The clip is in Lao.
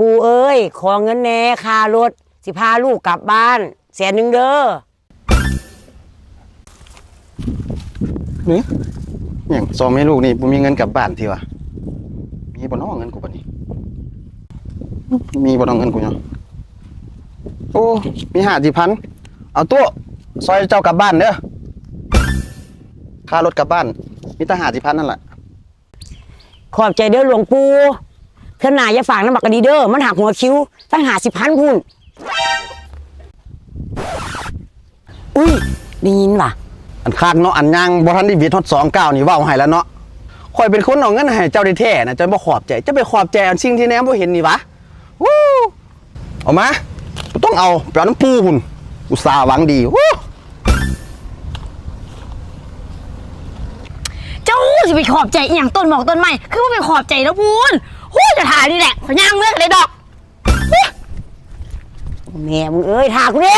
ປູ່ເອີຍ ຂໍເງິນແດ່ຄ່າລົດ ຊິພາລູກກັບບ້ານ ແສນໜຶ່ງເດີ. ຫື ຫຍັງ ສອງແມ່ລູກນີ້ບໍ່ມີເງິນກັບບ້ານຕິວະ? ມີບໍ່ນໍເງິນກູບັດນີ້? ມີບໍ່ນໍເງິນກູເນາະ? ໂອ້ ມີຫ້າສິບພັນ. ເອົາຕູ້ ຊ່ອຍເຈົ້າກັບບ້ານເດີ ຄ່າລົດກັບບ້ານ ມີແຕ່ຫ້າສິບພັນນັ້ນລະ. ຂອບໃຈເດີຫຼວງປູ່ ເທື່ອໜ້າຢ່າຝາກນຳບັກກະດີເດີ ມັນຫັກຫົວຄິວ ຕັ້ງຫ້າສິບພັນພຸ້ນ. ອຸ້ຍ ໄດ້ຍິນຫວາ? ອັນຄັກເນາະ ອັນຍ່າງບໍ່ທັນໄດ້ຫວິດຮອດສອງກ້າວນີ້ ເວົ້າໃຫ້ລະເນາະ. ຂ້ອຍເປັນຄົນເອົາເງິນໃຫ້ເຈົ້າແທ້ໆນະ ເຈົ້າບໍ່ຂອບໃຈ ເຈົ້າໄປຂອບໃຈອັນສິ່ງທີ່ແນມບໍ່ເຫັນນີ້ຫວາ? ວູ້ ເອົາມາ ບໍ່ຕ້ອງເອົາ ໄປເອົານຳປູ່ພຸ້ນ ອຸດສ່າຫວັງດີ. ວູ້ ເຈົ້າຊິໄປຂອບໃຈອີ່ຫຍັງຕົ້ນໝອກຕົ້ນໄມ້ ຄືບໍ່ໄປຂອບໃຈລາວພຸ້ນ. ໂອ້ຍ ຈະຖ້ານີ້ແຫຼະ ຂ້ອຍຍ່າງເມືອກະໄດ້ດອກ. ແມ່ມຶງເອີຍ ຖ້າກູແດ່.